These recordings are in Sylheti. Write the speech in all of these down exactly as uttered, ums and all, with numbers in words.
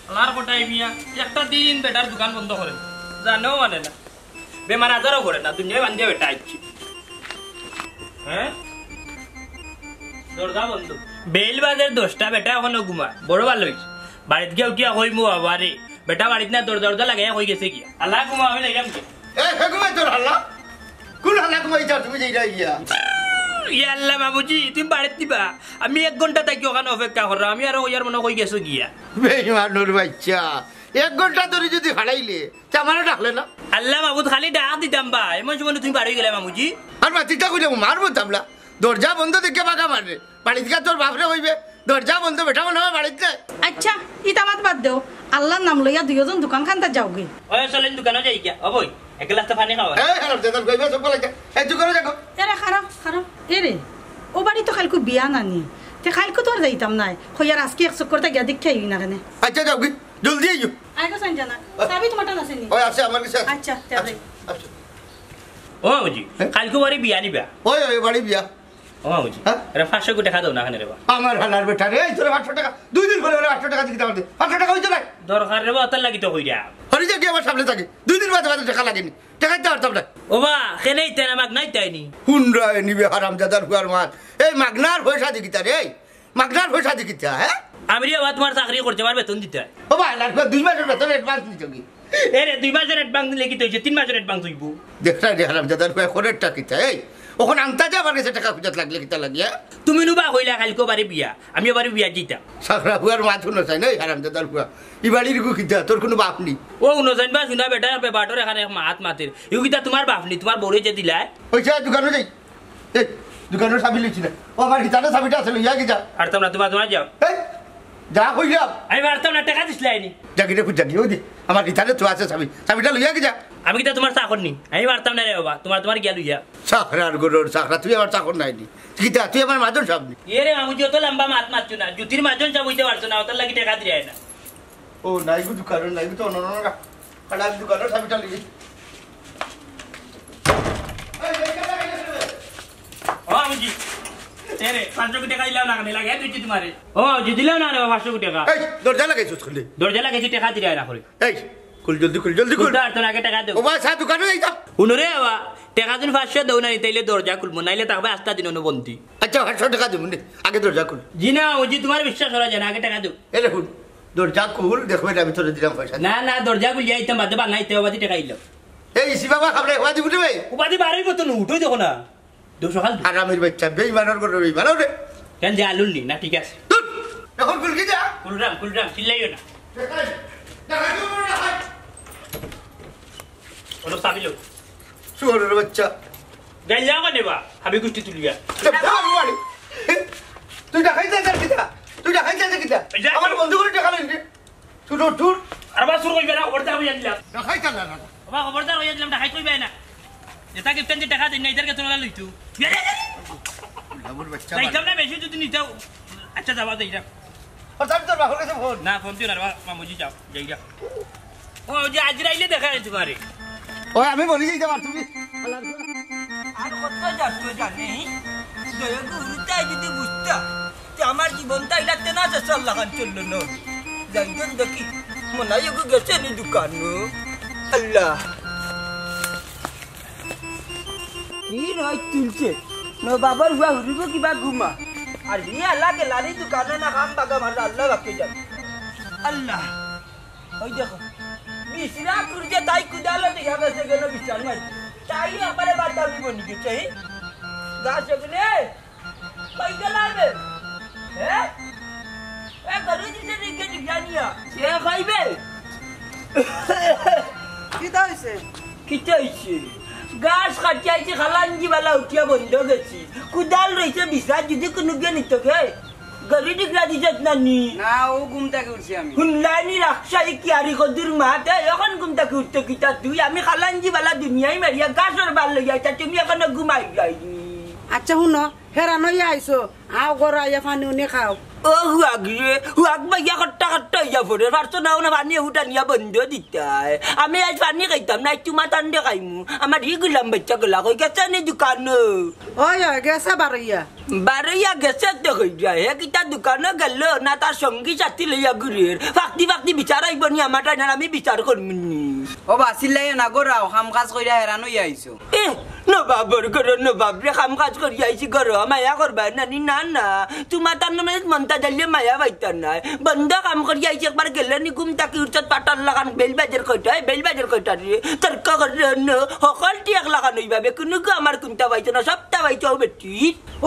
আল্লার কটাই মিয়া, একটা দিন বেটার দোকান বন্ধ করে না। জানেও মানে না। বেমার আজারও করে না, দুনিয়ায় বান্ধিয়া বেটা আইছে। হ্যাঁ? দরজা বন্ধ। বেইল বাজের দশটা, বেটা অখনো ঘুমায়। বড় ভালা অইছে। বাড়িত গিয়া উঠিয়া কইমু, বাবা রে, বেটা বাড়িত না, দরজা দরজা লাগাইয়া কই গেছে গিয়া। আল্লাহ ঘুমা, আমি লাইলাম কি? এ, হে ঘুমাই তোর হাল্লা? কোন হাল্লা ঘুমাই যাও তুমি যেইটা গিয়া? ইয়া আল্লাহ মামুজি, তুমি বাড়িত নিবা? আমি এক ঘন্টা থাকি অখানো অপেক্ষা কররাম। আমি আরো কইয়ার মনো কই গেছো গিয়া। বেইমানর বাচ্চা, এক ঘন্টা ধরি যদি হারাইলে, তে আমারে ডাকলে না? আল্লাহ মাবুদ, খালি ডাক দিতাম বা, এমন সময় তুমি বাড়ি গেলে মামুজি। আর মাতিতা কইলে মার বলতাম না। দরজা বন্ধ দেখে বাগা মারে। বাড়িত গিয়া তোর বাপরে কইবে, দরজা বন্ধ, বেটা মনে হয় বাড়িত নাই। আচ্ছা, ইতা মাত বাদ দেও। আল্লার নাম লইয়া দুইওজন দোকান খান্তা যাওগি। ওই চলেন দোকানো যাইগিয়া। ও বই, এক গ্লাস তো পানি খাওয়া। এই হারামজাদার কইবে সব বলে, এই দোকানো যাও। এরে খারাপ, খারাপ। এরে, ও বাড়ি তো কাইলকু বিয়া নানি। তে কাইলকু তো আর যাইতাম নায়। কইয়ার আজকে এক চক্করটা গিয়া দেখি আইবি না কেনে? আচ্ছা যাওগি, জলদি আইও। আইগো সঞ্জনা, চাবি তোমার টান আছে নি? ওই আছে আমার কাছে আছে। আচ্ছা, তে আচ্ছা, যাই। আচ্ছা। ও মামুজি, হ্যাঁ? কাইলকু বাড়ি বিয়া নিবা? ওই, ওই বাড়ি বিয়া। ও মামুজি, হ্যাঁ? এরে পাঁচশো কো টেকা দেও না কেনে রে বা। আমার হালার বেটা রে, এই তোরে পাঁচশো টেকা, দুই দিন পরে পরে পাঁচশো টেকা দিতে পারতে, পাঁচশো টেকা অইতো না। দরকার রে বা, অতার লাগি তো কইরা। হরি যে কি আমার সামনে থাকে, দুই দিন বাদে বাদে টেকা লাগেনি, টেকা দিতে পারতাম না। ও বা, কেনে ইতা না, মাগনা ইতা নি। হুনরা এ নিবে হারামজাদার ফুয়ার মাত, এই মাগনার পয়সা দি কিতা রে, এই মাগনার পয়সা দি কিতা, হ্যাঁ? আমি রে বা তোমার চাকরি করতে আমার বেতন দিতে হয়। ও বা, হালার ফুয়া দুই মাসের বেতন advance নিতে কি? এরে, দুই মাসের advance দিলে কিতা অইছে? তিন মাসের advance অইবো। দেখরায় রে হারামজাদার ফুয়া, করেরটা কিতা? এই, অখন আন্তাজে আমার গেছে টেকা খুজাত লাগলে কিতা লাগিয়া? তুমি নু বা কইলা কাইলকু বাড়ি বিয়া, আমি বাড়ি বিয়া যাইতাম। ছাগরা ফুয়ার মাত হুনো চাই না, এই হারামজাদার ফুয়া। ই বাড়ির গু কিতা, তোর কুনু বাপ নি? ও হুনো চাই বা, হুনা বেটা, বেবাটর এখানে এক মাত মাতের। ইউ কিতা তোমার বাপ নি, তোমার বউরে যে দিলায়? ওই যে দোকানো যাই। এই, দোকানর চাবি লইছি না। ও, আমার গিটারর চাবিটা আছে, লইয়া গি যা। পারতাম না, তোমার, তোমার যাও। এই, যা কইলাম। আমি পারতাম না, টেকা দিছলায় নি। যা গি রে, খুব যা গি, ওই দে, আমার গিটারর তো আছে চাবি, চাবিটা লইয়া গি যা। আমি কিতা তোমার চাকর নি? আমি পারতাম না রে বাবা, তোমার, তোমার গিয়া লইয়া। ছাগরার ঘরর ছাগরা, তুই আমার চাকর নায় নি। কিতা, তুই আমার মাজন সাব নি। এ রে মামুজি, অত লম্বা মাত মাতছো না, জুতির মাজন সাব অইতে পারছো না, অতার লাগি টেকা দিরায় না। ও, নাই গো দোকানর, নাই গো তো অন্য, অন্য, অন্য। আর আমি দোকানর চাবিটা লই। এই, এই, এই, এই, এই, এই। ও, মামুজি। এ রে, পাঁচশো কো টেকা দিলাম না, কেনে লাগে, তুই কি তোমারে? ও, মামুজি, দিলাম না রে, পাঁচশো কো টেকা। এই, দরজা লাগাইছস খুলে। দরজা লাগাইছি, টেকা দিরায় না করে। এই, খুল জলদি, খুল জলদি, খুল। খুলতে পারতো না, আগে টেকা দেও। ও ভাই, চা দোকানো যাইতাম। হুনো রে বাবা, টেকা যদি পাঁচশো দেও না, তাইলে দরজা খুলবো, নাইলে থাকবে আস্তা দিন অনুবন্দি। আচ্ছা, পাঁচশো টেকা দেবো নে, আগে দরজা খুল। জি না, মামুজি, তোমার বিশ্বাস করা যায় না, আগে টেকা দেও। এ রে হুন, দরজা খুল, দেখবে আমি তোরে দিলাম পয়সা। না, না, দরজা খুলিয়া আইতাম, বাদে বানাইতে হবে, বাদে টেকা আইলো। এই ইসি বাবা, খাবলে হওয়া দিব রে ভাই। উপাধি বারোই মতন উঠোই দেখো না। দোষ সকাল দু। আরামের বাচ্চা, বেইমানর ঘরর বেইমান, ও রে। কেন যে আলুর নি? না, ঠিক আছে। ধুর, এখন খুলকি যা। খুলরাম, খুলরাম, চিল্লাইও না। দেখাই, দেখাই তো মনে হয়। ওটা চাবি লো। শুয়োরের বাচ্চা। গাইল যাও কেনে বা? হাবি গুষ্টি তুলিয়া। দেখাই মারি। তুই দেখাই যা, যা কিতা? তুই দেখাই যা, যা কিতা? এই যে আমার বন্ধু করে টেকা লইলি। ছোট চুর। আর বা চুর কইবে না, খবরদার কইয়া দিলাম। দেখাই যা না, না। বাবা, খবরদার কইয়া দিলাম, দেখাই কইবে না। যেটা গিফট আনতে টেকা দেন না, এটার গেছে ওরা লইতো। আমার বাচ্চা যাইতাম না, বেশি যদি নিতাও। আচ্ছা, যাবা, যাইতাম। আর যাবি তোর বাপর কাছে ফোন। না, ফোন দিও না রে বাবা, মামুজি যাও, যাইগা। ও, ওই যে আজরাইলে দেখা যায় তোমারে। ওই আমি মরি যাইতাম আর তুমি। আর কত যাচ্ছ জানি? দয়া করে উল্টাই যদি বুঝতা, তে আমার জীবনটা ইলাতে না যাচ্ছে আল্লাহ খান চললো না। যাইজন দেখি, মনে হয় ওকে গেছে নি দোকানো। আল্লাহ। কি নয় তুলছে? নবাবর হুয়া হুরিব কিবা ঘুমা। আর হি আল্লাহ গেলারি দোকানো না কাম বাগা মারলে আল্লাহ বাকি যান। আল্লাহ। ওই দেখো। বিছরা করছে তাই কুদালো দেখা গেছে কেন বিছান মারছে। তাই একবারে বাতাবি বনি গেছে, হি? গাছ এগুলো। কই গেলা রে? হে? এ গরু দিছে রে কে জানিয়া। সে খাইবে? কিতা হইছে? কিতা হইছে? গাছ কাটি আইছি, খালাঞ্জি বালা উঠিয়া বন্ধ গেছি। কুদাল রইছে বিছরা, যদি কোনো গিয়ে নিত গে। গরু ডিগরা দিছত না নি? না, ও ঘুম থাকি উঠছি আমি। হুনলাইনি রাখছাই কি আরি কদুর মাতে, এখন ঘুম থাকি উঠতে কিতা তুই? আমি খালাঞ্জি বালা দুনিয়াই মারিয়া গাছর বাল লইয়া আইতা, তুমি এখনো ঘুমাই যাইনি। আচ্ছা, হুনো, হেরান অইয়া আইছো, আও ঘরো আইয়া পানি উনি খাও। ও হুয়াগ রে, হুয়াগ বাইয়া খট্টা খট্টা অইয়া পড়ে, পারছো না, ওনা পানি উঠা নিয়া বন্ধ দিতায়। আমি আইজ পানি খাইতাম না, আইজ চুমা তান্ডে খাইমু। আমার ই গুলাম বাচ্চা গুলা কই গেছে নি দোকানো? ওই, ওই, গেছে বারইয়া। বারইয়া গেছে তো কই যায়, হে কিতা দোকানো গেল না, তার সঙ্গী সাথী লইয়া ঘুরের। ফাঁকতি ফাঁকতি বিচার আইব নি আমার টাইনার, আমি বিচার করমু নি। ও বা, চিল্লাইও না, গড়াও, কাম কাজ কইরা হেরান অইয়া আইছো। এ, নবাবর ঘরো নবাব রে, কাম কাজ করিয়া আইছি ঘরো, মায়া করবা নানি? না, না, তুমার তার নামে মনটা দিলে মায়া পাইতা নাই। বন্ধ কাম করিয়া আইছি, একবার গেলে নি ঘুম থাকি উঠছত পাটার লাখান, বেল বাজের কয়টা, এ, বেল বাজের কয়টা রে? তর্ক করে ন, হকলটি এক লাখান অইবা বে, কুনুগু আমার কুন্তা পাইছো না, সবটা পাইছো বেটি।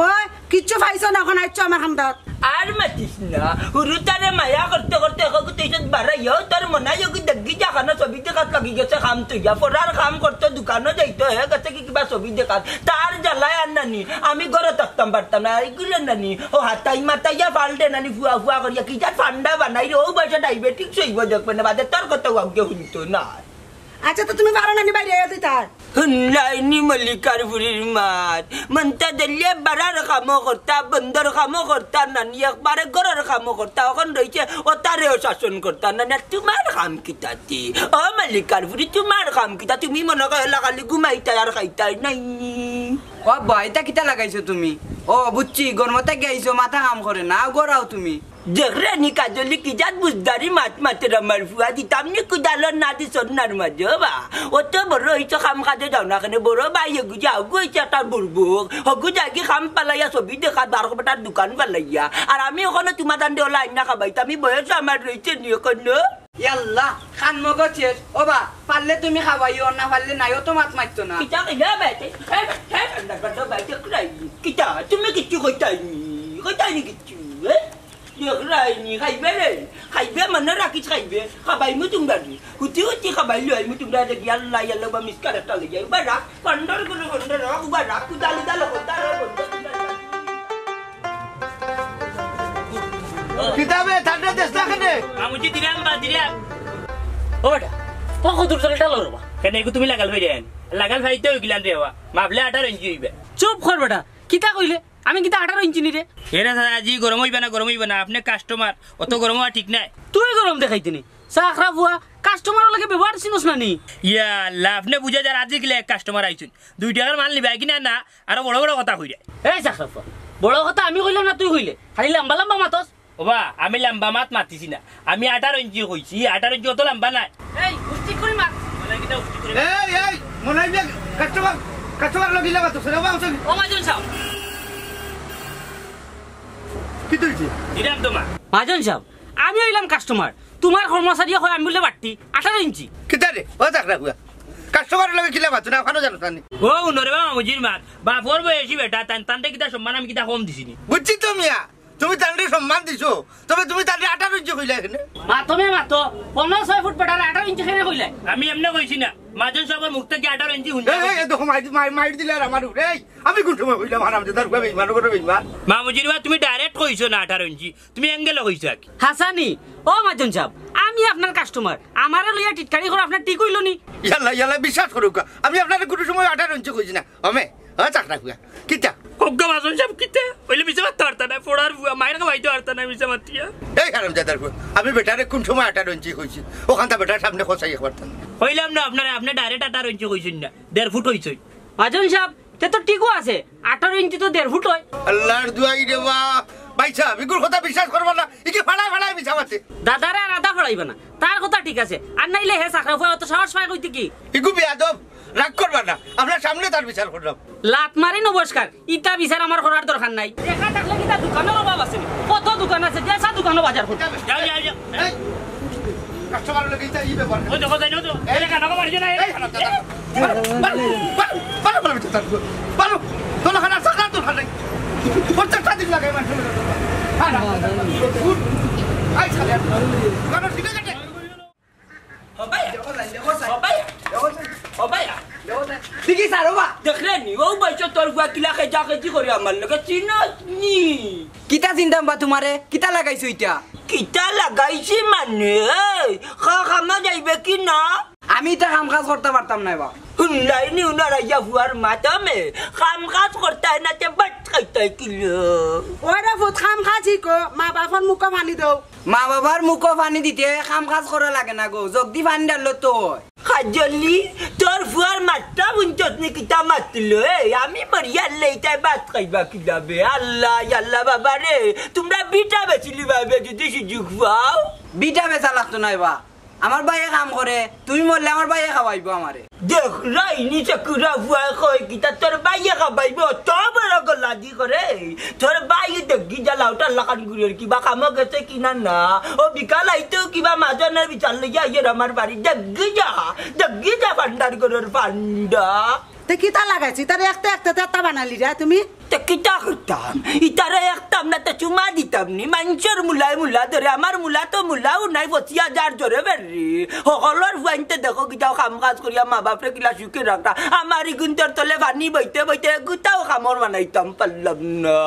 ওই, কিচ্ছু পাইছো না, অখন আইছো আমার কান্দাত। আর মাতিস না, হুরু তারে মায়া করতে করতে এখগু তেইছত বাড়াইয়াও, তোর মনাই অগু দেখি যা খানো ছবি দেখাত লাগি গেছে, কাম তুইয়া, পড়ার কাম করতো, দোকানো যাইতো, হে গেছে কি কিবা ছবি দেখাত, তার জ্বালায় আর নানি, আমি ঘরো থাকতাম পারতাম না, এইগুলো নানি, ও হাতাই মাতাইয়া ফালতে নানি, ফুয়া ফুয়া করিয়া কি যার ফান্ডা বানাই রে, ও বয়সে ডায়াবেটিস অইব দেখবে না, বাদে তোর কথা ওকে শুনতো না। আচ্ছা, তো তুমি পারো না নি বাইরে আইয়া দিতায়? হুনলাইনি মল্লিকার ফুরির মাত। মনটা দিলে বাড়ার কামও করতা, বন্দর কামও করতা নানি, একবারে ঘরর কামও করতা। অখন রইছে ও তারেও শাসন করতা নানি। আর তুমার কাম কিতা তে? ও মল্লিকার ফুরি, তুমার কাম কিতা? তুমি মনো করো খালি ঘুমাইতায় আর খাইতায় নাইনি। ও আব্বা, ইতা কিতা লাগাইছো তুমি? ও বুঝছি, গরমো থাকি আইছো, মাথা কাম করে না, গড়াও তুমি। দেখরে নি কাজলি কি জাত বুঝদারি মাত মাতের আমার ফুয়া, দিতাম নি কুদালো না দি সন্নার মাঝে বা। অত বড় অইছো কাম কাজে যাও না কেনে, বড় ভাই এগু যাও গু অইছে একটা বুড়বুক। হগু যাগি কাম পালাইয়া ছবি দেখাত বারো বেটার দোকান পালাইয়া। আর আমি অখনো তুমার দান্ডে ওলা আইনা খাবাইতাম, আমি বয়স আমার রইছে নি অখনো। ইয়াল্লা, কান মগজ শেষ। ও বা, পারলে তুমি খাবাইও, না পারলে নাই, অত মাত মারতো না। কিতা কইলা বাইতে? হে, হে, ঠান্ডা করো বাইতে কুলাই। কিতা? তুমি কিচ্ছু কইতায় নি? কইতায় নি কিচ্ছু, হে? দেখরায় নি, খাইবে রে। খাইবে মানে রাখিস খাইবে। খাবাইমু তুমরারে। হুতি হুতি খাবাইলো আইমু তুমরারে। ইয়াল্লা, ইয়াল্লা, বা মিসকার একটা লই যাই। উবা রাখ, কন্ডর গুলো কন্ডর রাখ, উবা রাখ, কুদাল উদাল কন্ডর রাখ, কন্ডর রাখ। কিতাবে ঠান্ডা দেশ না কেনে? মামুজি দিলাম বা দিলাম। ও বেটা, ও কত দূর চলে টালো রে বা? কেনে এগু তুমি লাগাল ফাইরে আন? লাগাল ফাইতে অইগিলান রে বা। মাপলে আঠারো ইঞ্চি অইবে। চুপ কর বেটা, কিতা কইলে? আমি কিতা আঠারো ইঞ্চি নি রে? এরা সারা আজি গরম অইবা না, গরম অইবা না। আপনে কাস্টমার, অত গরম অওয়া ঠিক নায়। তুই গরম দেখাইতে নি? চাকরা ফুয়া, কাস্টমারর লগে ব্যবহার চিনস না নি? ইয়া আল্লাহ, আপনে বুঝা যার আজি গিলা এক কাস্টমার আইছইন। দুই টাকার মাল নিবা কিনা না, আরো বড় বড় কথা কইরা। এই চাকরা ফুয়া, বড় কথা আমি কইলাম না তুই কইলে? খালি লাম্বা লাম্বা মাতস। ওবা, আমি লাম্বা মাত মাতিছি না, আমি আঠারো ইঞ্চি কইছি, আঠারো ইঞ্চি অত লাম্বা নায়। এই, উচিত করি মাত। এই, এই, মনে হয় যে কাস্টমার, কাস্টমার লগি লাগাতো, সেটা বাবা, ও মাজন সাব। কি তুলছি? দিলাম তোমার। মাজন সাব, আমি অইলাম কাস্টমার, তুমার কর্মচারী কয় আমি বুলে বাট্টি, আঠারো ইঞ্চি। কিতা রে? ও চাকরা ফুয়া। কাস্টমারর লগে কিলা মাতো না, অখানো জানো জানি। ও, উনরে বা মামুজির মাত, বাপর বয়সী বেটা, তান, তানরে কিতা সম্মান আমি কিতা কম দিছি নি? বুঝছি তো মিয়া, তুমি তানরে সম্মান দিছো, তবে তুমি তানরে আঠারো ইঞ্চি কইলা কেনে? মাতো মে মাতো, পনেরো ছয় ফুট বেটারে আঠারো ইঞ্চি কেনে কইলা? আমি এমনে কইছি না, মাজন সাবর মুখ থাকি আঠারো ইঞ্চি হুনছি। এই, এই, এই দেখো, মাইর, মাইর, মাইর দিলে আর আমার উপরে। এই, আমি কুন সময় কইলাম হারামজাদার ফুয়া বেইমান, করে বেইমান? মামুজির বা তুমি direct কইছো না আঠারো ইঞ্চি, তুমি angle-ও কইছো আর কি। হাসানি, ও মাজন সাব, আমি আপনার কাস্টমার, আমারে লইয়া টিটকারি করা আপনার ঠিক অইলো নি? ইয়াল্লা, ইয়াল্লা, বিশ্বাস করুক্কা, আমি আপনারে কুনু সময় আঠারো ইঞ্চি কইছি না। অমে, ও চাকরা ফুয়া, কিতা? অজ্ঞা মাজন সাব, কিতা? অইলে মিছা মাততে পারতা না, ফোড়ার ফুয়া, মাইর খাওয়াইতে পারতা না, মিছা মাতিয়া। এই হারামজাদার ফুয়া, আমি বেটারে কুন সময় আঠারো ইঞ্চি কইছি? অখানতা বেটার সামনে কষাই একবার তান। কইলাম না আপনারে, আপনে direct আঠারো ইঞ্চি কইছইন না, দেড় ফুট কইছইন। মাজন সাব, তে তো ঠিকও আছে, আঠারো ইঞ্চি তো দেড় ফুট অয়। আল্লার দুয়াই রে বা, ভাই সাব, ইগুর কথা বিশ্বাস করবা না, ইগি ফাড়ায় ফাড়ায় মিছা মাতে। দাদারে আর আদা ফাড়াইবা না, তার কথা ঠিক আছে, আর নাইলে হে চাকরা ফুয়া অত সাহস পায় কইতে কি? ইগু বেয়াদব, রাগ করবা না, আপনার সামনে তার বিচার করলাম। লাত মারি নমস্কার, ইতা বিচার আমার করার দরকার নাই। দেখা থাকলে কিতা দোকানর অভাব আছে নি? কত দোকান আছে, যেসা দোকানো বাজার করতে। যাও, যাও, যাও। এই, কাস্টমার লগে ইতা ই ব্যাপার। ওই দেখো, যাই না তো। এই, এই, কানা বাবা, এই, এই, এই, কানা বাবা। বারো, বারো, বারো, বারো, বারো, বারো, বারো, বারো। তোলা খানা, সাকরা তোলা খানা। পঞ্চাশটা দিন লাগে, মানে, হ্যাঁ, না। আই, খালি আর। কারণ ঠিক আছে। ও ভাইয়া। ও ভাইয়া। ও ভাইয়া। দেখি স্যার, ও বা। দেখলে নি, ও বয়সে তোর ফুয়া কিলা খেজা খেজি করে আমার লগে চিনস নি? কিতা চিনতাম বা তোমারে? কিতা লাগাইছো ইটা? কিতা লাগাইছি মানে? এই, খা খামা যাইবে কি না? আমি ইটা কাম কাজ করতে পারতাম না বা। হুনলাই নি উনার আইয়া ফুয়ার মাতামে? কাম কাজ করতে হয় না, তে বাট আইতাই কিলো। ওরে ফুত, কাম কাজ হিকো, মা বাপর মুখো পানি দেও। মা বাবার মুখো পানি দিতে কাম কাজ করা লাগে না গো, জগদি পানি ঢাললো তো অয়। কাজলি, তোর ফুয়ার মাতটা হুনছস নি কিতা মাতিল? এই, আমি মরিয়ার লেইতায় ভাত খাইবা কিলাবে? আল্লাহ, আল্লাহ বাবা রে, তুমরা বিটা বেচিলিবায়বে যুদি সুযোগ পাও। বিটা বেচা লাগতো নায় বা, আমার ভাইয়ে কাম করে, তুমি মরলে আমার ভাইয়ে খাওয়াইবো আমারে। দেখরায়নি চাকরা ফুয়ায় কয় কিতা, তোর ভাইয়ে খাওয়াইবো? অত বড় গলাদি করে। তোর ভাইয়ে দেখগি যা লাউটার লাখান ঘুরের, কিবা কামো গেছে কিনা না। ও বিকাল আইতেউ কিবা মাজনর বিচার লইয়া আইয়ের আমার বাড়ি। দেখগি যা, দেখগি যা ফান্ডার ঘরর ফান্ডা। তে কিতা লাগাইছি? তারে একটা একটা তেতা বানাইলিরা তুমি? তে কিতা করতাম? ইতারে একতাম না, তে চুমা দিতাম নি। মানষর মুলায় মুলা ধরে, আমার মুলা তো মুলাও নাই, পঁচিশ হাজার জোরে বেরি। হকলর ফুয়াইন্তে দেখো, কিতাও কাম কাজ করিয়া মা বাপরে কিলা সুখে রাখরা। আমার ইগুন্তর তলে পানি বইতে বইতে গুতাও কামর বানাইতাম পারলাম না।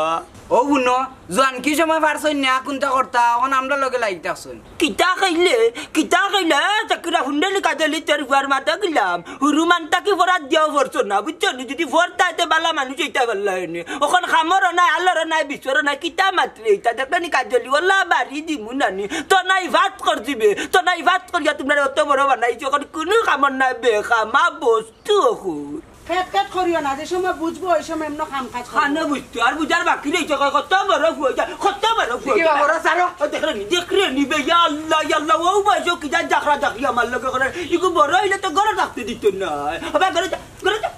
ও হুনো, জোয়ান কি সময় পারছইন না, কুন্তা করতা, অখন আমরার লগে লাগি থাকছইন। কিতা কইলে? কিতা কইলে? এ, চাকরা হুন্ডেলি কাজলি তোর ফুয়ার মাথা গিলাম। হুরু মানতা কি ফরাত দিয়াও ফরছো না, বুঝছো নি? যুদি ফরতা তে বালা মানুষ অইতা পারলা অয়নে। অখন কামরও নাই, আলরও নাই, বিশ্বরও নাই, কিতা মাতরে ইতা? দেখলে নি কাজলি, ওলা বাড়ি দিমু নানি। তো নাই ভাত কর দিবে, তো নাই ভাত করিয়া তুমরারে অত বড় বানাইছি, অখন কুনু কামর নাই, বেকামা বস্তু অখন। খেট খেট করিও না, যে সময় বুঝবো ওই সময় এমন কাম কাজ করবো। খানো বুঝতো, আর বুঝার বাকি রইছে, কয় কত বড় ফুয়া, কত বড় ফুয়া। দেখি বাবা, ওরা সারো। ও দেখরে নি, দেখরে নি বে, ইয়া আল্লাহ, ইয়া আল্লাহ, ও বয়সে কিতা জাখরা জাখরি আমার লগে করে। ইগু বড় অইলে তো ঘরো থাকতে দিত না। আবার ঘরো যা, ঘরো যা,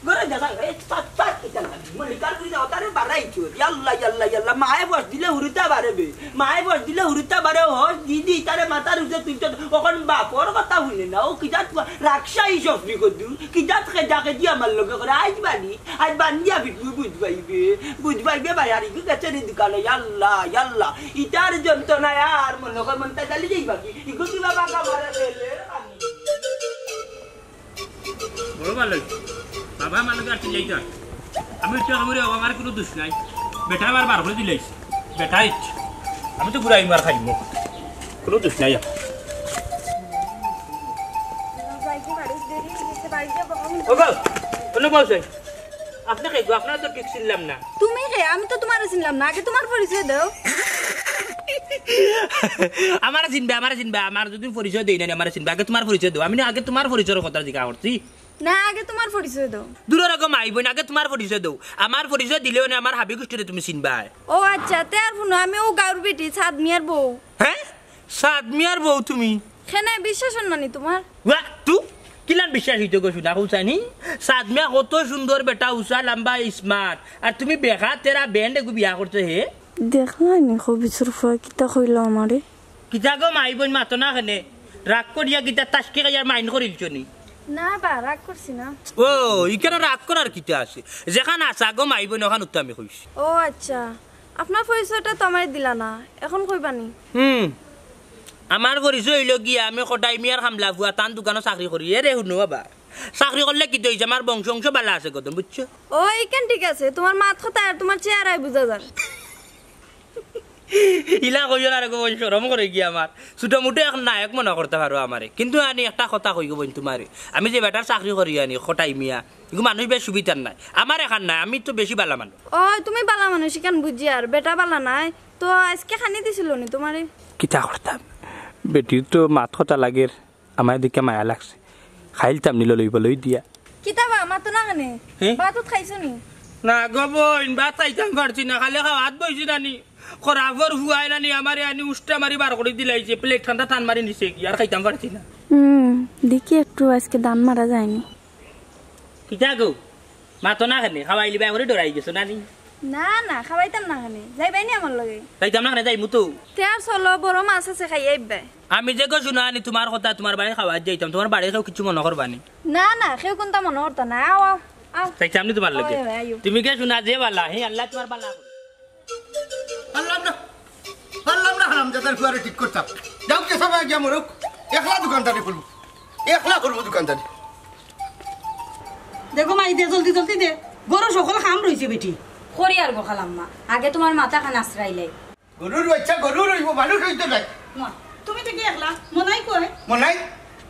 ঘরো যা, এ, সাত, সাত, কিতা লাগে? মল্লিকার বুড়ি যাও, তারে বাড়াইছো। ইয়া আল্লাহ, ইয়া আল্লাহ, ইয়া আল্লাহ, মায়ে বস দিলে হুরুতা বাড়ে বে। মায়ে বস দিলে হুরুতা বাড়ে, হস দিদি, তারে মাথার উপরে তুলছো। অখন বাপর কথা হুনে না, ও কিতা তুয়া রাখশাই সফরি কদু। কিজাত খেজা খেজি আমার লগে করে, আইজ বানি, আইজ বান্দিয়া ফিটবু, বুঝ পাইবে, বুঝ পাইবে ভাই, আর ইগু গেছে নি দোকানো, ইয়াল্লা, ইয়াল্লা, ইতার যন্ত্রণায় আর মনে কয় মনটা জ্বালি যাইবা কি, ইগু কি বাবা কামারে ফেলে, বড় ভালা অইছে। বাবা আমার লগে আর চিল্লাইতা। আমি ইচ্ছা করি, আমার কুনু দুষ নাই। বেটা আমার বার করি দিলাইছে। বেটা ইচ্ছা। আমি তো ঘুরাই মার খাইমু। কুনু দুষ নাই। ও গো, কুনু বউ চাই। আপনে কে গো? আপনারে তো ঠিক চিনলাম না। তুমি কে? আমি তো তুমারে চিনলাম না। আগে তুমার পরিচয় দেও। আমারে চিনবে, আমারে চিনবে। আমার যুদি পরিচয় দেই না, আমারে চিনবে। আগে তুমার পরিচয় দেও। আমি না আগে তুমার পরিচয়র কথা জিকা করছি। না, আগে তুমার পরিচয় দেও। দূরর গো মাই বইন, আগে তুমার পরিচয় দেও। আমার পরিচয় দিলেও না, আমার হাবি গুষ্টিরে তুমি চিনবায়। ও আচ্ছা, তে আর হুনো, আমি অউ গাউর বেটি, সাদ মিয়ার বউ। হে? সাদ মিয়ার বউ তুমি? কেনে, বিশ্বাস অর না নি তুমার? ওয়া, তু? কিলান বিশ্বাস অইতো গো, হুনা কও চাইনি? সাদ মিয়া কত সুন্দর বেটা, উচা, লাম্বা, smart। আর তুমি বেকা, তেরা ব্যান্ড এগু বিয়া করছো হে? দেখলায় নি, খবিছর ফুয়া কিতা কইলো আমারে? কিতা গো মাই বইন, মাতো না কেনে? রাগ করিয়া কিতা তাসকি খাইয়ার মাইন্ড করিলছো নি? না বা, রাগ করছি না। ও, ইখানো রাগ করার কিতা আছে? যেখান আছা গো মাই বইন, অখান উত্তর আমি কইছি। ও আচ্ছা, আপনার পরিচয়টা তো আমারে দিলা না, এখন কইবা নি? হুম, আমার পরিচয় অইলো গিয়া, আমি কটাই মিয়ার কামলা ফুয়া, তান দোকানো চাকরি করি। এরে হুনো বাবা, চাকরি করলে কিতা অইছে, আমার বংশ অংশ বালা আছে কদম, বুঝছো? ও, ইখান ঠিক আছে, তুমার মাত কথা আর তুমার চেহারায় বুঝা যার। ইলা কইও না রে গো বইন, শরম করে গিয়া আমার। ছোট মুটো এক নায়ক মনো করতা পারো আমারে, কিন্তু আনি একটা কথা কই গো বইন তুমারে, আমি যে বেটার চাকরি করি আনি কটাই মিয়া, ইগু মানুষ বেশ সুবিধার নায়, আমার এখান নায়, আমি তো বেশি বালা মানুষ। ও, তুমি বালা মানুষ, ইখান বুঝিয়ার, বেটা বালা নায়, তো আইজকে খানি দিছিল নি তুমারে? কিতা করতাম, বেটির তো মাত কথা লাগের। আমার দিকে মায়া লাগছে, খাইলতাম নি লই বলই দিয়া। কিতা বা, মাতো না কেনে? হে? ভাত উত খাইছো নি? না গো বইন, ভাত খাইতাম পারছি না, খালি খাওয়াত বইছি না নি। খরাফর ফুয়ায় না নি, আমারে আনি উষ্টা মারি বার করি দিলাইছে, প্লেট খান্তা টান মারি নিছে গি, আর খাইতাম পারছি না। হুম, দেখি একটু আইজকে দান মারা যায়নি। কিতা গো? মাতো না কেনে? খাওয়াইলিবায় করি ডরাই গেছো না নি? না, না, খাওয়াইতাম না কেনে। যাইবায় নি আমার লগে? যাইতাম না কেনে? যাইমু তো। তে আর চলো, বড় মাছ আছে, খাইয়া আইবায়। আমি যে গো হুনো আনি তুমার কথা, তুমার বাড়ি খাওয়াত যাইতাম, তুমার বাড়ির কেউ কিচ্ছু মনো করবা নি? না, না, কেউ কুন্তা মনো করতা না। আও, আও, আও। যাইতাম নি তুমার লগে? অয়, অয়, আইও। তুমি গি হুনা যে বালা, হে আল্লায় তুমার বালা করুক। পারলাম না, পারলাম না, হারামজাদার ফুয়ারে ঠিক করতাম। যাউক যে সময় গিয়া মরুক, একলা দোকানদারি করমু, একলা করমু দোকানদারি। দে গো মাই, দে, জলদি জলদি দে, ঘরো হকল কাম রইছে বেটি। করি আর গো খালাম্মা, আগে তুমার মাথা খান আছড়াইলাই। গরুর বাইচ্চা গরু রইবো, মানুষ অইতো নায়। মা, তুমি তো গি একলা, মনাই কই? মনাই,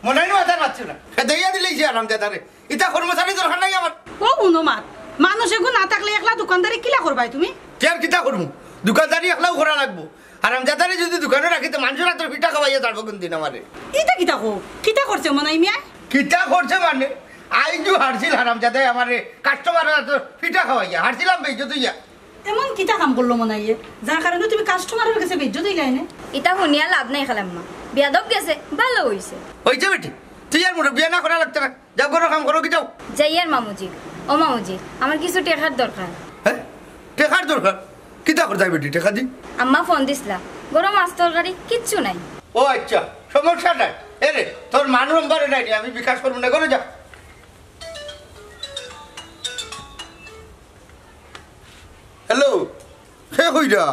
মনাই নু আধার পাচ্ছ না। খেদাইয়া দিলে যে আরাম দাদারে। ইতা কর্মচারী দরকার নাই আমার। ও হুনো মাত, মানুষ এগু না থাকলে একলা দোকানদারি কিলা করবায় তুমি? তে আর কিতা করমু? দোকানদারি একলাউ করা লাগবো। হারামজাদারে যুদি দোকানো রাখি তে মানষর আতর পিঠা খাওয়াইয়া ছাড়বো কুনদিন আমারে। ইতা কিতা কও? কিতা করছে মনাই মিয়ায়? কিতা করছে মানে? আইজউ হারছিল হারামজাদায় আমারে কাস্টমারর আতর পিঠা খাওয়াইয়া। হারছিলাম বেইজ্জত অইয়া। এমন কিতা কাম করলো মনাইয়ে, যার কারণে তুমি কাস্টমারর গেছে বেইজ্জত অইলায় নে? ইতা হুনিয়া লাভ নাই খালাম্মা, বেয়াদব গেছে, ভালা অইছে। অইছে বেটি, তুই আর মুরব্বিয়ানা করা লাগতো না। যাও, ঘরর কাম করো, কি যাও? যাইয়ার মামুজি। ও মামুজি, আমার কিছু টেকার দরকার। হ্যাঁ? টেকার দরকার? কিতা করতায় বেটি টেকা দি? আম্মা ফোন দিছলা, ঘরো মাছ তরকারি কিচ্ছু নাই। ও আইচ্ছা, সমস্যা নাই। এরে, তোর মার নম্বর নাই নি, আমি বিকাশ করমু নে, ঘরো যা। হ্যালো, কে কইরা?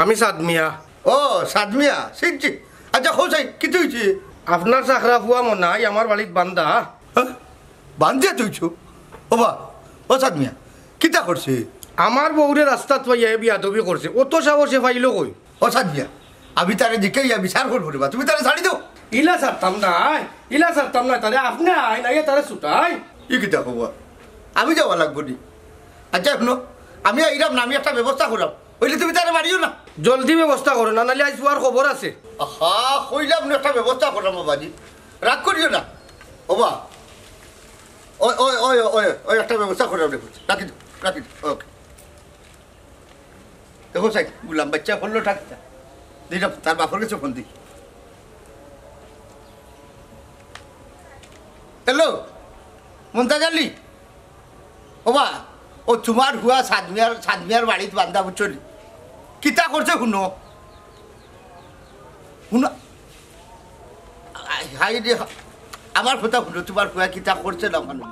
আমি সাদ মিয়া। ও, সাদ মিয়া, চিনছি। আইচ্ছা, কও চাই, কিতা অইছে? আপনার চাকরা পুয়া মনাই আমার বাড়িত বান্দা। হ্যাঁ? বান্দিয়া থইছো? ওবা, ও সাদ মিয়া, কিতা করছে? আমার বউরে রাস্তাত পাইয়া হে বেয়াদবি করছে, অত সাহস হে পাইলো কই? ও সাদ মিয়া, আমি তারে জিকাইয়া বিচার করমু রেবা, তুমি তারে ছাড়ি দেও। ইলা ছাড়তাম নায়, ইলা ছাড়তাম নায় তারে, আপনে আইন, আইয়া তারে ছুটাইন। ই কিতা কও বা? আমি যাওয়া লাগবো নি? আইচ্ছা, হুনো, আমি আইরাম না, আমি একটা ব্যবস্থা করাম, অইলে তুমি তারে মারিও না। জলদি ব্যবস্থা করো না, নাইলে আইজ পুয়ার খবর আছে। আহা, কইলাম না একটা ব্যবস্থা করাম বাবাজি, রাগ করিও না। ওবা, ওই, ওই, ওই, ওই, ওই একটা ব্যবস্থা করাম রে, রাখি দেও, রাখি দেও, ওকে। দেখো সাইন, গুলাম বাইচ্চা করলো ঠাট্টা। দিলাম, তার বাপর গেছে ফোন দি। হ্যালো, মুমতাজ আলী? ওবা, ও তুমার পুয়া সাদ মিয়ার, সাদ মিয়ার বাড়িত বান্দা বুঝছো নি? কিতা করছে হুনো? হুনো, হায় রে, আমার কথা হুনো, তুমার পুয়া কিতা করছে না হুনো।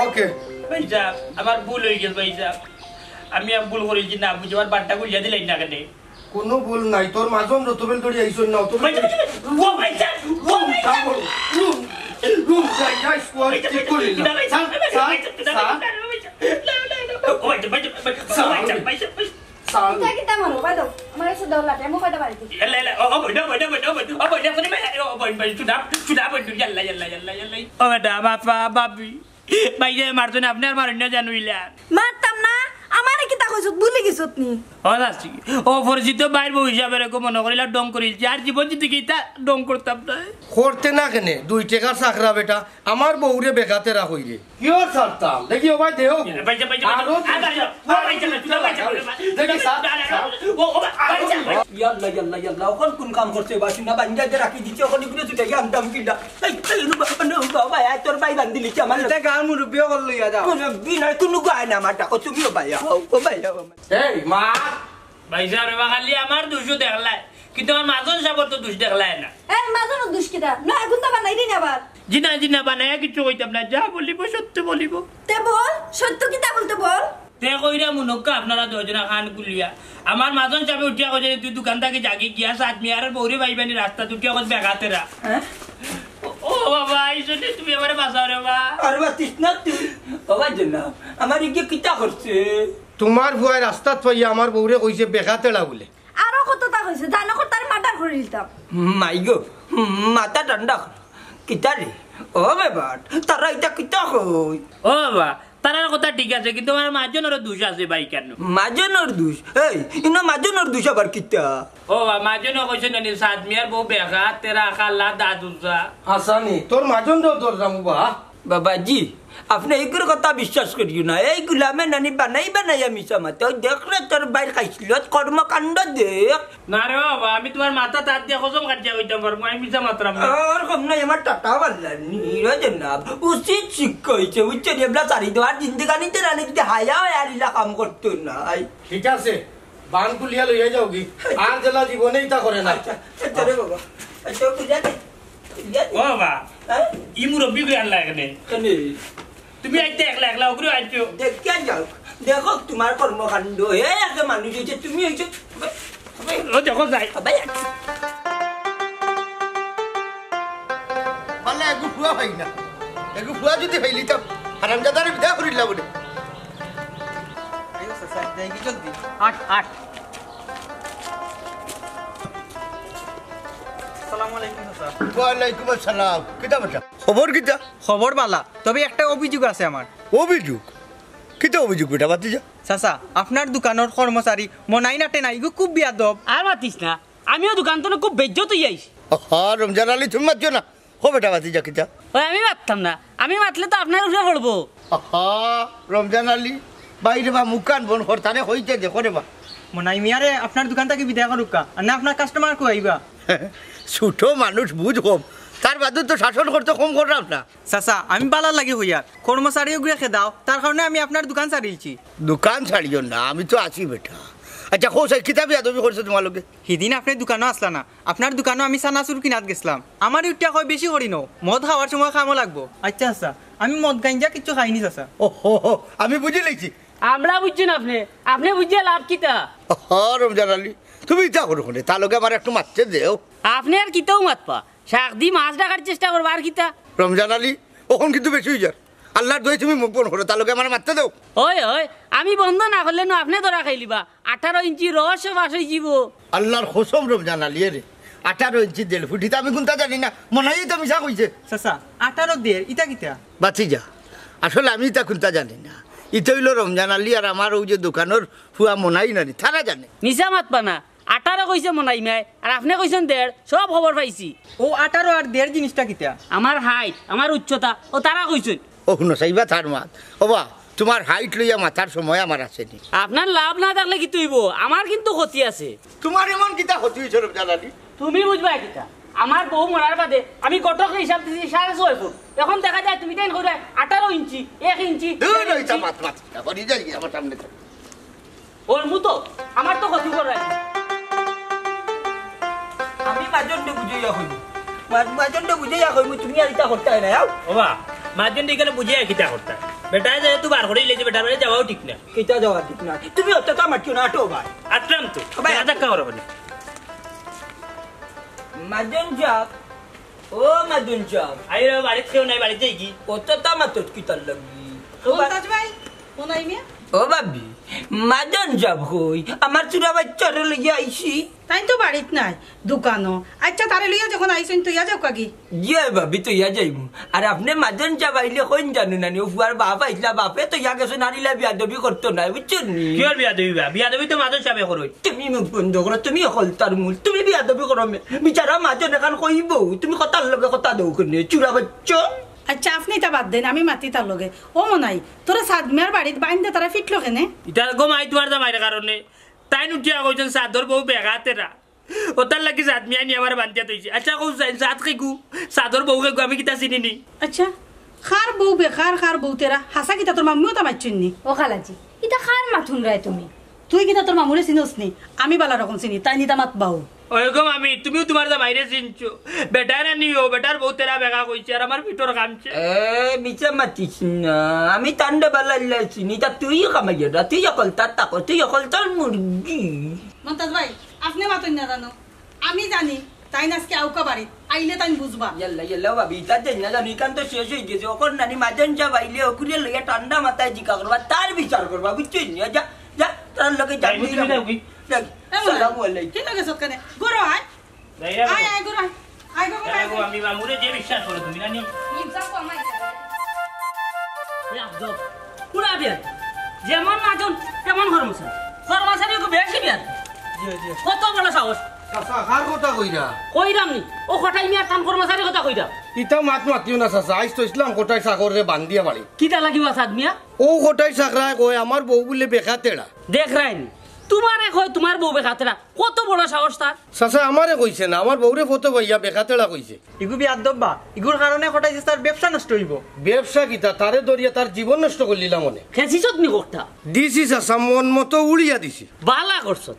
ওকে। ভাইসাব, আমার ভুল অই গেছে ভাইসাব। আমি আর ভুল করিছি না, বুঝি আমার বাট্টা খুলিয়া দিলাইন না কেনে? কুনু ভুল নাই, তোর মাজন যত বেল ধরি আইছইন না, অত বেল ভাইসাব, ও ভাইসাব, ও ভাইসাব। রুম, রুম, রুম, যাই, যাই, স্কোয়াড ঠিক করি না। Sir, sir, sir. স্যার। ইতা কিতা মারো, বাদ দাও। আমার কাছে ডর লাগে, আমি কয়টা বাড়িতে। ইয়াল্লা, ইয়াল্লা, ও, ও, বইনা, বইনা, বইনা, বইনা, ও, বইনা, বইনা, বইনা, ও, বইনা, বইনা, চুদা, চুদা, বইনা, ইয়াল্লা, ইয়াল্লা, ইয়াল্লা, ইয়াল্লা। ও বেটা, বাবা, বাবি। ভাইসাবে মারছইন, আপনে আর মারইন না জানো ইলা। মারতাম না, আমারে কিতা কইছত, ভুলি গেছত নি? ও চাচি, অপরিচিত ভাইর বউ হিসাবে রেখো মনো করিলা ঢং করিলছি, আর জীবন জিন্দেগি ইতা ঢং করতাম না। করতে না কেনে, দুই টেকার চাকরা বেটা, আমার বউরে বেগাতেরা কইরে। কিওর ছাড়তাম? দেখি, ও ভাই, দেও। ভাইসাব, ভাইসাব, আরো ভাইসাব, ভাইসাব, ভাইসাব, ভাইসাব, ভাইসাব, দেখি, স্যার, স্যার। ও, ও, ভাইসাব, ভাইসাব। ইয়াল্লা, ইয়াল্লা, ইয়াল্লা, অখন কুন কাম করছে বা? শুনা, বান্দিয়া যে রাখি দিছে, অখন ইগুরে ছুটাইয়া আনতাম কিলা? এই, এই, ও বাবা, ও বাবা, এ, তোর ভাই বান্দিলিছে আমার লগে। ইতা গাঁওর মুরব্বিয়ে কইলো, ইয়া যাও। মুরব্বি নায়, কুনু গায় না, আমার ডাকো, তুমিও ভাইয়া, ও, ও ভাইয়া, ও ভাইয়া। এই, মা। ভাইসাব রেবা, খালি আমার দুষও দেখলায়, কিন্তু আমার মাজন সাবর তো দুষ দেখলায় না। এই, মাজনর দুষ কিতা? না, এখন তো বানাই দিন আবার। জি না, জি না, বানাইয়া কিচ্ছু কইতাম না, যা বলিব সত্য বলিব। তে বল, সত্য কিতা বলতে বল। তে কইরা মুনক্কা আপনারা দুইজনা কান খুলিয়া। আমার মাজন সাবে উঠিয়া কইছে, "তুই দোকান থাকি যাগি গিয়া সাদ মিয়ার বউরে পাইবানি রাস্তাত উঠিয়া কইছে বেগাতেরা।" হ্যাঁ? ও, ও বাবা, এই জন্য তুমি আমারে বাঁচাও রেবা। আরে বা তৃষ্ণা তুই। বাবা জন্য আমার ইগে কিতা করছে? তুমার পুয়ায় রাস্তাত পাইয়া আমার বউরে কইছে বেগাতেরা বুলে। আরো কততা কইছে, জানো কর তারে মার্ডার করি দিতাম। মাইগো, মাথা ঠান্ডা কর। কিতা রে? ও বেবাট, তারা ইতা কিতা কই? ও বাবা, তারার কথা ঠিক আছে, কিন্তু আমার মাজনরও দুষ আছে ভাই কেন? মাজনর দুষ? এই, ইনো মাজনর দুষ আবার কিতা? ও বাবা, মাজনও কইছে নানি সাদ মিয়ার বউ বেগাতেরা, কালা, দাঁত উজা। হাসানি, তোর মাজনরও ধরলাম বা। বাবাজি, আপনে ইগুর কথা বিশ্বাস করিও না। এই গুলামে নানি বানাই বানাইয়া মিছা মাতে। ওই দেখ রে, তোর ভাইর খাইছলত কর্মকাণ্ড দেখ। না রে বাবা, আমি তুমার মাথাত আত দিয়া কসম কাটিয়া কইতাম পারমু, আমি মিছা মাতরাম না। আর কম নাই, আমার টাটা পারলাম নি, রে জনাব। উচিত শিক্ষা অইছে, বুঝছো নি? এবলা ছাড়ি দেও। আর জিন্দেগানিতে নানি যদি হায়া অয়, আর ইলা কাম করতো নায়। ঠিক আছে, বান খুলিয়া লইয়া যাওগি। আর যেলা জীবনে ইতা করে না। আচ্ছা, আচ্ছা রে বাবা। আচ্ছা, বুঝা দে। ও বাবা, হ্যাঁ? ই মুরব্বি কই আনলা এখানে? কেনে? তুমি আইতে একলা একলা, ওগুলো আইছো। দেখিয়া যাও, দেখো তোমার কর্মকাণ্ড। হে, একটা মানুষ হইছে, তুমি হইছো। ও দেখো যাই। ভাই, পাল্লা এগু ফুয়া পাই না। এগু ফুয়া যদি পাইলিতাম, হারামজাদারে বিদায় করিলা বলে। আইও চাচা, যাই কি জলদি? আট, আট। আসসালামু আলাইকুম চাচা। ওয়ালাইকুম আসসালাম। কিতা বেটা? খবর কিতা? খবর বালা, তবে একটা অভিযোগ আছে আমার। অভিযোগ? কিতা অভিযোগ বেটা, বাতি যা। চাচা, আপনার দোকানর কর্মচারী মনাই নাটে নাই গো, খুব বিয়াদব। আর মাতিস না, আমিও দোকান তো খুব বেজ্জত হইয়া আইছি। আহা, রমজান আলী, তুমি মাতিও না। ও বেটা, বাতি যা কিতা? ওই আমি মাততাম না, আমি মাতলে তো আপনার উপরে পড়বো। আহা, রমজান আলী, বাইরে বা মুখান বন কর, তারে কইতে দেখো রে বা। মনাই মিয়ারে আপনার দোকান থাকি বিদায় করুক্কা, আর না আপনার কাস্টমার কো আইবা। ছোট মানুষ, বুঝ কম, তার বাদে তো শাসন করতে কম করলাম না। চাচা, আমি বালার লাগি কইয়ার, কর্মচারী ওগুরে খেদাও, তার কারণে আমি আপনার দোকান ছাড়িলছি। দোকান ছাড়িও না, আমি তো আছি বেটা। আচ্ছা, কও চাই, কিতা বিয়াদবি করছে তোমার লগে? হিদিন আপনি দোকানো আসলা না, আপনার দোকানো আমি চানাচুর কিনাত গেছলাম। আমারে উঠিয়া কয় বেশি করি নও, মদ খাওয়ার সময় কামো লাগবো। আচ্ছা, আচ্ছা, আমি মদ গাঞ্জা কিচ্ছু খাইনি চাচা। ও হো হো, আমি বুঝি লাইছি। আমরা বুঝছি না আপনি, আপনি বুঝিয়া লাভ কিতা? ও হো, রমজান আলী, তুমি ইতা করো কেনে? তার লগে আমার একটু মাততে দেও। আপনি আর কিতাও মাতবা? শাক দি মাছ ডাকার চেষ্টা করবা আর কিতা? রমজান আলী, অখন কিন্তু বেশি হই যার। আল্লাহর দোয়াই তুমি মুখ বন্ধ করো, তার লগে আমার মাততে দেও। ওই, ওই, আমি বন্ধ না করলে নু আপনি ধরা খাইলিবা। আঠারো ইঞ্চি রহস্য ফাঁস হই যিবো। আল্লাহর কসম রমজান আলী রে, আঠারো ইঞ্চি দেড় ফুট, ইতা আমি কুনতা জানি না, মনাইয়ে তো মিছা কইছে। চাচা, আঠারো দেড়, ইতা কিতা? বাতি যা, আসলে আমি ইতা কুনতা জানি না। ইতা অইলো রমজান আলী আর আমার অউ যে দোকানর ফুয়া মনাই নানি, তারা জানে। মিছা মাতবা না, আঠারো কইছে মনাই মায়, আর আপনি কইছেন দেড়, সব খবর পাইছি। ও আঠারো আর দেড় জিনিসটা কিতা? আমার হাইট, আমার উচ্চতা, ও তারা কইছেন। ও হুনো চাইবা তার মাত। ও বা, তোমার হাইট লইয়া মাতার সময় আমার আছে নি। আপনার লাভ না থাকলে কিতা অইবো? আমার কিন্তু ক্ষতি আছে। তোমার এমন কিতা ক্ষতি হইছে রমজান আলী? তুমি বুঝবা কিতা? আমার বউ মরার বাদে আমি ঘটকরে হিসাব দিছি সাড়ে ছয় ফুট। এখন দেখা যায় তুমি তাইন কইরা আঠারো ইঞ্চি, এক ইঞ্চি, দূর দেড় হইতা ইঞ্চি। মাত মাত। এখন এই যাই আমার সামনে থাক। ওর মুতো, আমার তো ক্ষতি করাই। আমি মাজনরে বুঝাইয়া কইমু। মা-, মাজনরে বুঝাইয়া কইমু, তুমি আর ইতা করতায় না, আও। ওবা, মাজনরে ইখানে বুঝাইয়া কিতা করতা? বেটায় যেহেতু বার করি লইছে, বেটার বাড়ি যাওয়াও ঠিক না। কিতা যাওয়া ঠিক না? তুমি অত তো আমার কেউ না, আটো ভাই। আটলাম তো। ভাই, দেখা দেখা করো বলে। মাজন সাব, ও মাজন সাব। আরে বাড়িত কেউ নাই, বাড়িত যাই কি? অত তো আমার তো কিতার লাগি? ও মন্তাজ ভাই, মনাই মিয়া? ও ভাবি, মাজন সাব কই? আমার চুরা বাচ্চারে লইয়া আইছি। তাইন তো বাড়িত নাই, দোকানো। আচ্ছা, তারে লইয়া যখন আইছইন, তইয়া যাউক্কা গি। জি অয় ভাবি, তইয়া যাইমু। আর আপনে মাজন সাব আইলে কইন জানো না নি, ও ফুয়ার বাপ আইছলা, বাপে তইয়া গেছইন, আর ইলা বিয়াদবি করতো নায়, বুঝছইন নি? কিয়র বিয়াদবি বা? বিয়াদবি তো মাজন সাবে করইন। তুমি মুখ বন্ধ করো, তুমি হকলতার মূল, তুমি বিয়াদবি করো মে। বিচারা মাজন এখান কইবো, তুমি কথার লগে কথা দেও কেনে, চুরা বাচ্চা। আচ্ছা, আপনে ইতা বাদ দেইন, আমি মাতি তার লগে। ও মনাই, তোরে সাদ মিয়ার বাড়িত বাইন্দে তারা ফিটলো কেনে? ইতা গো মাই তোমার জামাইর কারণে। তাইন উঠিয়া কইছইন সাদর বউ বেগাতেরা। ওতার লাগি সাদ মিয়া নি আমারে বান্ধিয়া থইছে। আচ্ছা কও চাইন, সাদ কেগু? সাদর বউ কেগু? আমি কিতা চিনি নি? আচ্ছা, কার বউ বেকার, কার বউ তেরা? হাছা কিতা তোর মাম্মিও তা মাতছইন নি? ও খালাজি, ইতা কার মাত হুনরায় তুমি? তুই কিতা তোর মামুরে চিনস নি? আমি বালা রকম চিনি, তাইন ইতা মাতবাউ। ওই গো মামি, তুমিও তোমার জামাইরে চিনছো। বেটায় না নিও, বেটার বউ তেরা বেকা কইছে, আর আমার পিঠর কামছে। এ, মিছা মাতিস না, আমি তান্ডা বালা ইলা চিনি, তা তুই কামাইয়া না, তুই হকলতার তাকো, তুই হকলতার মুরগি। মন্তাজ ভাই, আপনে মাতইন না জানো, আমি জানি, তাইন আজকে আউক্কা বাড়িত, আইলে তাইন বুঝবা। ইয়াল্লা, ইয়াল্লা, ভাবি, ইতা দেন না জানি, ইখান তো শেষ হই গেছে। অখন নানি মাজন সাব আইলে, অগুরে লইয়া ঠান্ডা মাথায় জিকা করবা, তার বিচার করবা, বুঝছইন নি? যা, যা, তার লগে যা, ভাই, তুমি যাও কি? যাও। এ মনে হয়। সালামু আলাইকুম। ঠিক আছে, সৎকানে। ঘরো আয়। যাই রে আয়, বাবু। আয়, ঘরো আয়। আয়, বাবু, যাই রে আয়। বাবু, আমি মামুরে যে বিশ্বাস করো তুমি, নানি? এ আজব। পুরা বিয়ার। যেমন মাজন, তেমন কর্মচারী। কর্মচারী একটু বেশি বিয়ার। জি, জি। কত বড় সাহস। চাচা, কার কথা কইরা? কইরাম নি। ও কটাই মিয়ার তান কর্মচারী কথা কইরাম। ইতা মাত মাতিও না চাচা, আইজ তো ইসলাম কটাই চাকররে বান্ধিয়া বাড়ি। কিতা লাগিবা সাদ মিয়া? ও কটাই চাকরায় কয়, আমার বউ বুলে বেকা তেড়া। দেখরায় নি, তোমারে কয় তোমার বউ বেকা তেড়া, কত বড় সাহস তার? চাচা, আমারে কইছে না, আমার বউরে ফটো পাইয়া বেকা তেড়া কইছে। ইগু বিয়াদব বা, ইগুর কারণে কটাই চাচার ব্যবসা নষ্ট হইবো। ব্যবসা কিতা, তারে ধরিয়া তার জীবন নষ্ট করলিলাম অনে। খেসিছত নি কোকটা? দিছি চাচা, মন মতো উড়িয়া দিছি। বালা করছত,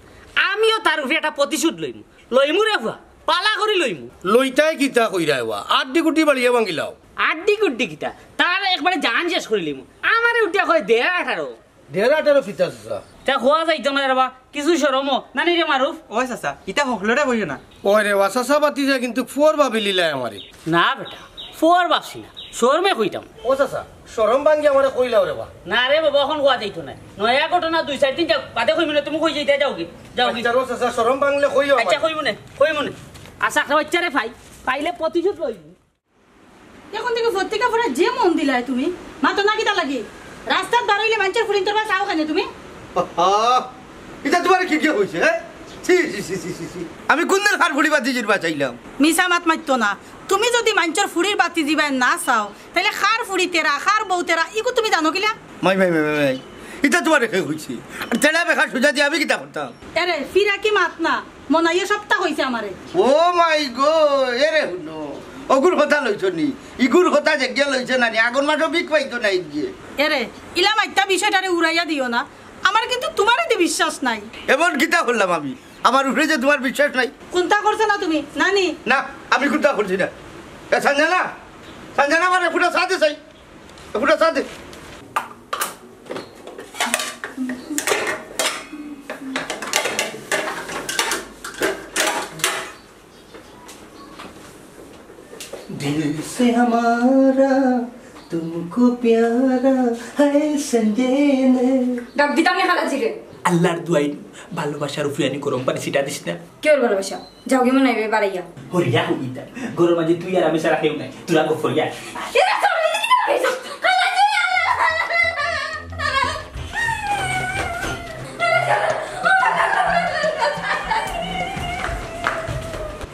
আমিও তার উপরে একটা প্রতিশোধ লইমু। লইমু রে ফুয়া, পালা করি লইমু। লইতায় কিতা কইরায় বা, আড্ডি গুড্ডি বাড়িয়া ভাঙ্গিলাও। আড্ডি গুড্ডি কিতা, তার একবারে জান শেষ করি লইমু। আমারে উঠিয়া কয় দেড় আঠারো। দেড় আঠারো কিতা চাচা? তা হওয়া যাইতো না রে বা, কিছু শরমও। নানি রে মারুফ। ওই চাচা, ইতা হকলরে কইও না। ওই রে বা, চাচা বাতি যায় কিন্তু ফুয়ার ভাবিলিলায় আমারে। না বেটা, ফুয়ার ভাবছি না, শরমে কইতাম। ও চাচা, শরম ভাঙ্গি আমারে কইলাও রে বা। না রে বাবা, অখন কওয়া যাইতো না। নয়া ঘটনা দুই চাইর দিন যাউক, বাদে কইমু নে, তুমি কই যাইতায় যাওগি, যাওগি। আচ্ছা রে চাচা, শরম ভাঙলে কইও আচ্ছা, আমারে। কইমু নে, কইমু নে। আশা বাচ্চারে পাই, পাইলে প্রতিশোধ লইব। এখন থেকে পত্রিকা পড়া যে মন দিলায় তুমি, মাতো না কিতা লাগি? রাস্তাত বার অইলে মাইনষর ফুড়িন্তর বায় চাও কেনে তুমি? আহা, ইতা তুমারে কিগিয়ে কইছে, হে? ছি, ছি, ছি, ছি, ছি, ছি। আমি কুনদিন কার ফুড়ি বাতিজির বায় চাইলাম? মিছা মাত মাতিও না। তুমি যুদি মাইনষর ফুড়ির বাতিজির বায় না চাও, তাইলে কার ফুড়ি তেরা, কার বউ তেরা, ইগু তুমি জানো কিলা? মাই, মাই, মাই, মাই, মাই। ইতা তুমারে কে কইছে? আর তেরা বেকার সুজা দিয়া আমি কিতা করতাম? এরে, ফিরাকি মাত না। মনাইয়ে সবতা কইছে আমারে। ও মাই গো, এরে হুনো, অগুর কথা লইছো নি? ইগুর কথা যেগিয়ে লইছে না নি, আগর মাসও ভিক পাইতো না ইগিয়ে। এরে, ইলা মাইত্তা বিষয়টারে উড়াইয়া দিও না। আমার কিন্তু তুমারে দি বিশ্বাস নাই। এমন কিতা করলাম আমি? আমার উপরে যে তুমার বিশ্বাস নাই? কুনতা করছো না তুমি, নানি? না, আমি কুনতা করছি না। এ, সঞ্জনা, সঞ্জনা, আমার এখুটা চা দে চাই। এখুটা চা দে। दिल से हमारा तुमको प्यारा है संजय ने। ডাক দিতাম নি খালা জিরে। আল্লার দুয়াই, ভালোবাসার উফিয়ানি গরম পানি ছিটা দিস না। কিওর ভালোবাসা? যাওগি মনাইরে বাড়াইয়া। হরিয়া হইতা, ঘরর মাঝে তুই আর আমি ছাড়া কেউ নাই, তোরা গো ফরিয়া। এরা সব মিলে কি করে হইছে? খালা জিরে।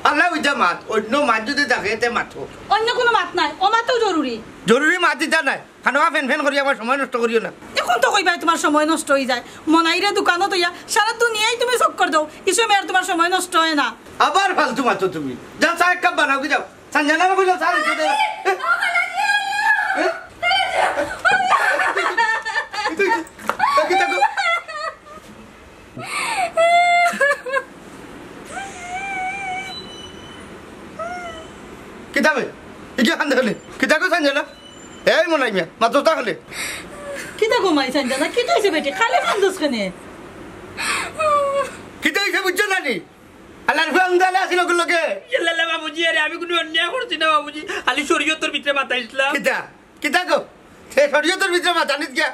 আল্লাহ বুঝা মাত, অন্য মাত যুদি থাকে, এতে মাতো। অন্য কুনু মাত নাই, অউ মাতউ জরুরি। জরুরি মাত ইতা নায়, খানোয়া ফেন ফেন করি আমার সময় নষ্ট করিও না। এখন তো কইবায় তুমার সময় নষ্ট অইযায়, মনাইরে দোকানো থইয়া সারা দুনিয়ায় তুমি চক্কর দেও, ই সময় আর তুমার সময় নষ্ট অয় না। আবার ফালতু মাতো তুমি। যাও, চা এক কাপ বানাও গি যাও। সঞ্জনারে কইলাম চা আনতে দে। এ? এ? কিতা, কিতা, কিতা, কিতা, কিতা, কিতা, কিতা বে? ইগিয়ে কান্দে কেনে? কিতা গো সঞ্জনা? এই মনাই মিয়া, মাতস তা কেনে? কিতা গো মাই সঞ্জনা? কিতা অইছে বেটি? খালি কান্দস কেনে? কিতা অইছে বুঝছো না নি? আল্লার ফুয়া উন্দালে আছিল অগুর লগে। ইয়াল্লা বাবুজি, আরে আমি কুনু অন্যায় করছি না বাবুজি, খালি শরীয়তর ভিতরে মাতাইছলাম। কিতা? কিতা গো? হে শরীয়তর ভিতরে মাতানিত গিয়া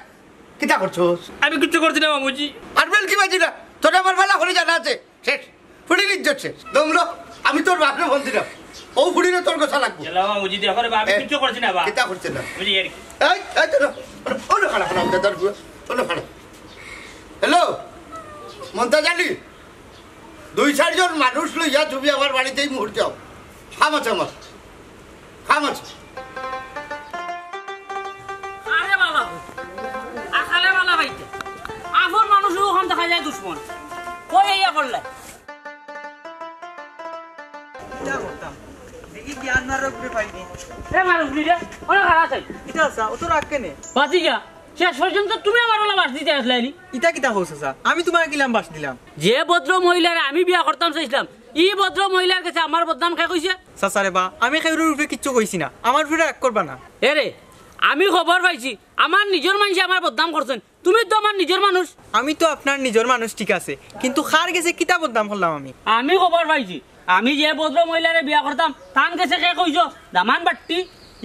কিতা করছস? আমি কিচ্ছু করছি না বাবুজি। আর বেল কি বাজি না? তোরে আমার ভালা করি জানা আছে। শেষ। ফুড়ির ইজ্জত শেষ। দমলো, আমি তোর বাপরে ফোন দিলাম। অউ ফুড়িরে তোর গোছা লাগবো। ইয়াল্লা বাবুজি, দেখো রে বা, আমি এ, কিচ্ছু করছি না বা। কিতা করছে না? বুঝি আর কি। এই, এই তো না। অন্য খাড়া, খাড়া, উঠে তোর ফুয়া। অন্য খাড়া। হ্যালো, মন্তাজ আলী, দুই চাইরজন মানুষ লইয়া তুমি আমার বাড়িত এই মুহূর্তে আও। কাম আছে আমার। কাম আছে। আরে বাবা, আকালে বালা পাইতে। আপন মানুষ অখন দেখা যায় দুশমন। কই আইয়া পড়লে? কিতা করতাম? দেখি কি আন্ধারর উপরে পাইনি। এ মানুষ নি রে, অনেক খারাপ চাই। কিতা আছে? অত রাগ কেনে? বাঁচি যা। শেষ পর্যন্ত তুমি আমার ওলা বাঁশ দিতে আসলে নি। ইতা কিতা কও চাচা? আমি তুমারে কিলান বাঁশ দিলাম? যে ভদ্র মহিলারে আমি বিয়া করতাম চাইছলাম, ই ভদ্র মহিলার গেছে আমার বদনাম কে কইছে? চাচা রে বা, আমি কেউরর উপরে কিচ্ছু কইছি না, আমার উপরে রাগ করবা না। এরে, আমি খবর পাইছি, আমার নিজর মানষে আমার বদনাম করছইন, তুমি তো আমার নিজর মানুষ। আমি তো আপনার নিজর মানুষ, ঠিক আছে, কিন্তু কার গেছে কিতা বদনাম করলাম আমি? আমি খবর পাইছি, আমি যে ভদ্র মহিলারে বিয়া করতাম, তান গেছে কে কইছো দামান বাট্টি।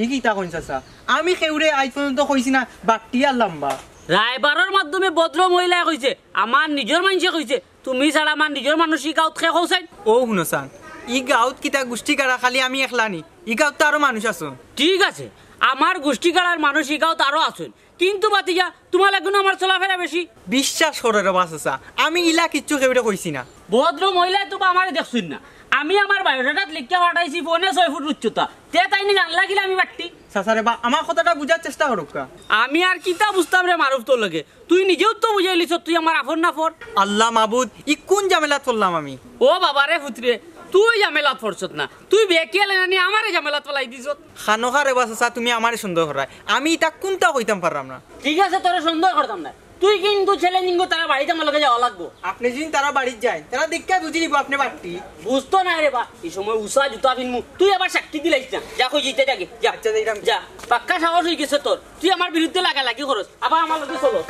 ই কিতা কইন চাচা? আমি কেউরে আইজ পর্যন্ত কইছি না বাট্টি আর লাম্বা। রায়বারর মাধ্যমে ভদ্র মহিলায় কইছে, আমার নিজর মানষে কইছে, তুমি ছাড়া আমার নিজর মানুষ ই গাঁওত কে কইছইন? অউ হুনো চান, ই গাঁওত কিতা গুষ্টি গাড়া খালি আমি একলা নি, ই গাঁওত তো আরো মানুষ আছইন। ঠিক আছে, আমার গুষ্টি গাড়ার মানুষ ই গাঁওত আরো আছইন, কিন্তু বাতিজা, তুমার লাগুন আমার চলাফেরা বেশি। বিশ্বাস করো রে বা চাচা, আমি ইলা কিচ্ছু কেউরে কইছি না। ভদ্র মহিলায় তো বা আমারে দেখছইন না, আমি আমার বায়োডাটাত লেখিয়া পাঠাইছি ফোনে ছয় ফুট উচ্চতা, তে তাইন জানলা কিলা আমি বাট্টি। চাচা রে বা, আমার কথাটা বুঝার চেষ্টা করউক্কা। আমি আর কিতা বুঝতাম রে মারুফ তোর লগে, তুই নিজেউ তো বুঝাইলিছস তুই আমার আপন নাফর। আল্লা মাবুদ, ই কুন ঝামেলাত পড়লাম আমি? ও বাবা রে পুতরে, তুই ঝামেলাত পড়ছত না, তুই বেকিয়ালে নানি আমারে ঝামেলাত ফালাই দিছত। খানোখা রে বা চাচা, তুমি আমারে সন্দেহ করায়, আমি ইতা কুনতা কইতাম পাররাম না। ঠিক আছে, তোরে সন্দেহ করতাম না, তুই কিন্তু চ্যালেঞ্জিং কর, তারার বাড়িত আমার লগে যাওয়া লাগবো। আপনে যুদি তারার বাড়িত যাইন, তারা দেখিয়া বুঝি নিবো আপনে বাট্টি। বুঝতো নায় রে বা, ই সময় উষা জুতা ফিনমু, তুই আবার সাক্ষী দিলাইস না। যা কইছি ইতা যা গি, যা। আচ্ছা, যাইরাম। যা, পাক্কা সাহস অইগেছে তোর, তুই আমার বিরুদ্ধে লাগালাগি করস, আবার আমার লগে চলস।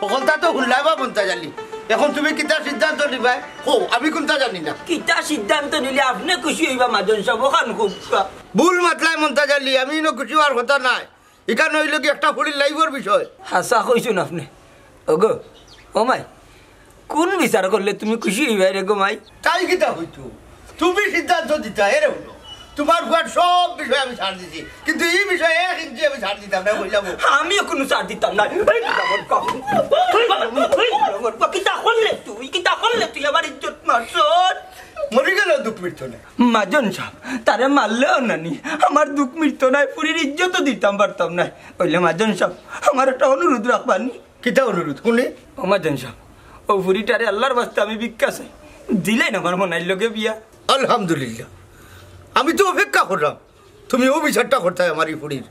হকলতা তো হুনলায় বা মন্তাজ আলী, এখন তুমি কিতা সিদ্ধান্ত নিবায়? কও, আমি কুনতা জানি না। কিতা সিদ্ধান্ত নিলে আপনে খুশি অইবা মাজন সাব, অখান কউক্কা। ভুল মাতলায় মন্তাজ আলী, আমি ইনো খুশি অওয়ার কথা নায়। ইখান অইলো গি একটা ফুড়ির লাইফর বিষয়। হাছা কইছইন আপনে। ওগো, ও মাই, কোন বিচার করলে তুমি খুশি অইবায় রে গো মাই? তাই কিতা অইতো? তুমি সিদ্ধান্ত দিতায়, এরে হুনো। তুমার ফুয়ার সব বিষয়ে আমি ছাড় দিছি, কিন্তু ই বিষয়ে এক ইঞ্চি আমি ছাড় দিতাম না, কইলাম। আমিও কুনু ছাড় দিতাম না। এই কিতা করলে তুই? কিতা করলে তুই? আমার ইজ্জত মারছস। মরি গেলেও দুখ মিটতো নায়। মাজন সাব, তারে মারলেও নানি, আমার দুখ মিটতো নায়, ফুরির ইজ্জতও দিতাম পারতাম নায়। অইলে মাজন সাব, আমার একটা অনুরোধ রাখবানি। কিতা অনুরোধ? হুনি। ও মাজন সাব, অউ ফুরিটারে আল্লার ওয়াস্তে আমি ভিক্ষা চাই, দিলাইন আমার মনাইর লগে বিয়া। আলহামদুলিল্লাহ, আমি তো অপেক্ষা কররাম তুমি অউ বিচারটা করতায় আমার ই ফুরির,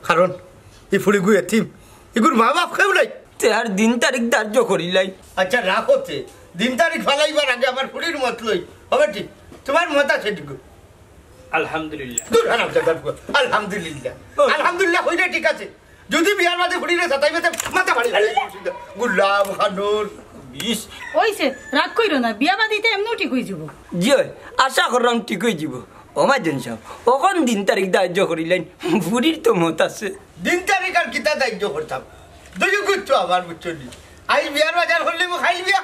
কারণ ই ফুরিগু এতিম, ইগুর মা-বাপ কেউ নাই। তে আর দিন তারিখ ধার্য করিলাইন। আচ্ছা, রাখো তে, দিন তারিখ ফালাইবার আগে আমার ফুরির মত লই। হবে ঠিক, তুমার মত আছে ঠিক। আলহামদুলিল্লাহ। দূর হারামজাদার ফুয়া। আলহামদুলিল্লাহ। ও। আলহামদুলিল্লাহ অইলে ঠিক আছে। যুদি বিয়ার বাদে ফুরিরে সাতাইবে তে মাথা ফাড়ি ফালাই দিমু সিধা। গুলাম খানুর। বিষ। অইছে, রাগ কইরো না, বিয়া বাদিতে এমনেউ ঠিক অইযিবো। জি অয়, আশা কররাম ঠিক অইযিবো। ও মাজন সাব, অখন দিন তারিখ ধার্য করিলাইন, ফুরির তো মত আছে। দিন তারিখ আর কিতা ধার্য করতাম? দুই গুত্ত আমার বুঝছো নি? আইজ বিয়ার বাজার করলে মু খাইল বিয়া,